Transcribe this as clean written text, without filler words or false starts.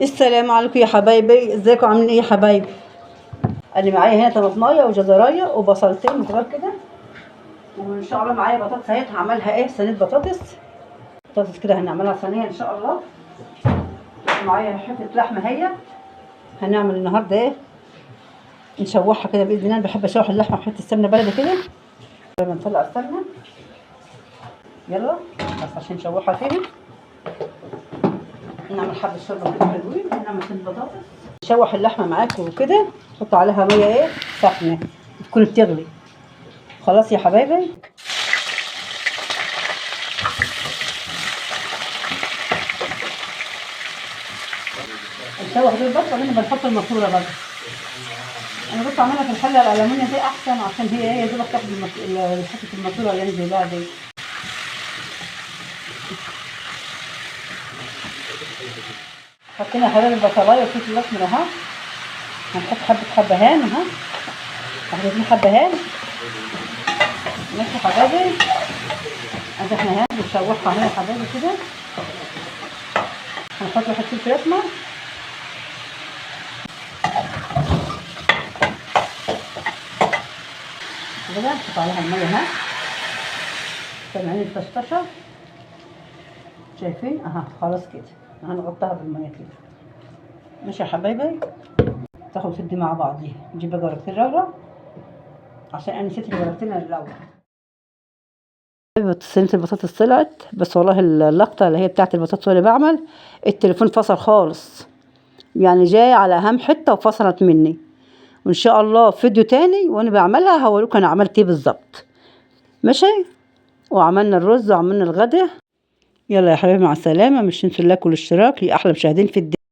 السلام عليكم يا حبايبي، ازيكم عاملين ايه يا حبايبي؟ انا معايا هنا طماطمايه وجزرايه وبصلتين صغار كده، وان شاء الله معايا بطاطس اهي هعملها ايه صينية بطاطس، بطاطس كده هنعملها صينية ان شاء الله. معايا حتة لحمه اهي، هنعمل النهارده ايه نشوحها كده باذن الله. انا بحب اشوح اللحمة بحته سمنه بلدي كده لما نطلع السمنة، يلا بس عشان نشوحها فيها. نعمل حبه شوربة كده حلوين، ونعمل شوية بطاطس. نشوح اللحمة معاكم وكده، نحط عليها مية ايه سخنة تكون بتغلي. خلاص يا حبايبي، نشوح دول بس، وبعدين بنحط الماسورة بقى. انا بس اعملها في الحلة الالومنيوم دي احسن، عشان هي ايه يا دوبك تاخد حتة الماسورة اللي انا جايباها دي. حطينا حبايب البصلايه والفلفل الاسمر اهو، هنحط حبه حبهان اهو، واحدتين حبهان ماشي يا حبايبي. ادي احنا اهي بنشوحها اهي يا حبايبي كده. هنحط واحد فلفل اسمر، كده نحط عليها المية اهي، سامعين الطشطشه؟ شايفين اها؟ خلاص كده هنغطيها بالمية كده ماشي يا حبايبي. تاخد وتدي مع بعضيها. نجيب بقى ورقتين رغره عشان انا نسيت الورقتين الاول. صينية البطاطس طلعت، بس والله اللقطة اللي هي بتاعت البطاطس وانا بعمل التليفون فصل خالص، يعني جاي على اهم حتة وفصلت مني. وان شاء الله في فيديو تاني وانا بعملها هوريكم انا عملت ايه بالظبط ماشي. وعملنا الرز وعملنا الغدا. يلا يا حبايبي مع السلامة، مش تنسوا اللايك والاشتراك لاحلى مشاهدين في الدنيا.